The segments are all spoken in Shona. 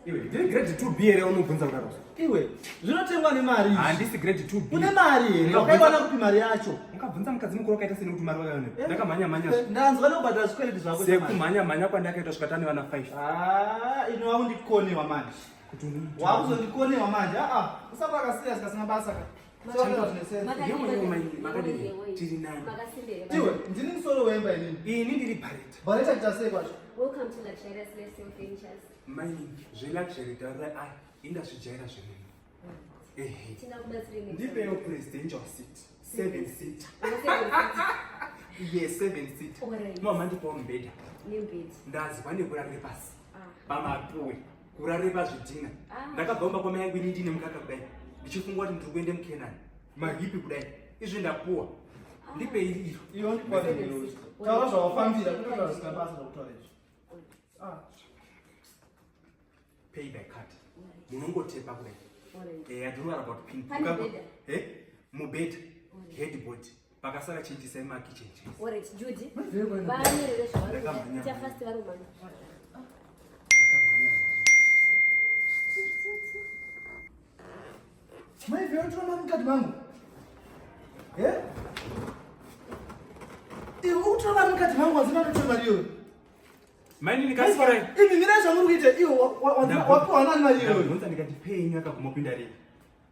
Iwe, ndiri grade 2B here unobvunza kudaro? Iwe, zvinotengwa nemari. Handisi grade 2B. Une mari here? Wakaiwana kupi mari yacho? Ungabvunza mukadzi mukuru wakaita seni kuti mari wakaiwana. Eh. Ndakamhanya mhanya. Eh, ndanzwa nekubhadhara zvikwereti zvako. Sekumhanya mhanya kwandakaita svika tane vana 5. Ah, ini wakundikonewa manje. Kuti wakuzondikonewa manje. Ah ah, usakwa serious kasina basa ka. Iwe, ndini musoro wemba inini. Ini ndiri bhareta. Bhareta kuita sei kwacho? Welcome to Luxurious Lifestyle Ventures. Mai, zveluxury taura ai, indazvijaira zvemunhu. Ehe. Ndipewo presidential seat. Seven seat. Yes, seven seat. Mama ndipawo mubhedha. Ndazwa nekurarire pasi. Ah. Pamapuwe. Kurarire pazvidhina. Ah. Ndakabva kumba kwamai yangu ini ndine mukaka kudai. Ndichifunga kuti ndiri kuenda muKenani. Mahipi kudai. Izvi ndapuwa. Ah. Ndipei iro. Iyo ndikwane iro. Taura zvawafambira, kutotaura zvisina basa zvakutaura izvi. Ah. Pay by card. Munongotepa kudai. Eh, I don't worry about pin. Eh? Mubhedha. Headboard. Pakasara chiitisai ma kitchen chairs. Alright, Judy. Vanyorere zvavari kuita. Ita fast vari kumhanya. Mai Vero unotora mari mukati mangu. Eh? Iwe unotora mari mukati mangu wazina unotora mari iyoyo. Mainini kasirai. Imi mirai zvamuri kuita iwe wapiwa nani mari iyoyo? Ndabvunza ndikati pay yenyu yakaguma kupinda rini?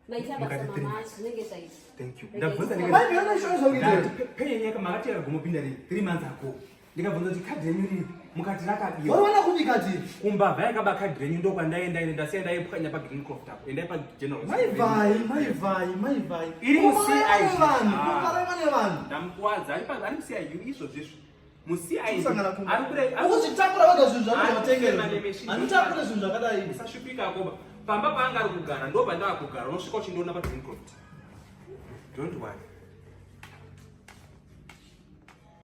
Maita basa mama zvinenge zvaita. Thank you. Ndabvunza ndikati Mai Vero unoshora zvauri kuita. Pay yenyu yakamaka yakaguma kupinda rini? 3 months ago. Ndikabvunza kuti kadhi renyu riri mukati rakabiwa. Waona kupi kadhi? Kumbavha yakaba kadhi renyu ndokwandaenda ine ndasiya ndaipwanya paGreencroft apo. Endai paGeneral. Maivhai, maivhai, maivhai. Iri muCIU. Vanhu, kuparama nevanhu. Ndamukuwadza ari pa ari muCIU izvozvo izvo. MuCIU. Ari kudai. Ukuzvitakura wega zvinhu zvako zvatengera. Handitakure zvinhu zvakadai. Usashupika akoba. Pamba paanga ari kugara ndopandava kugara unosvika uchindiona paGreencroft. Don't worry.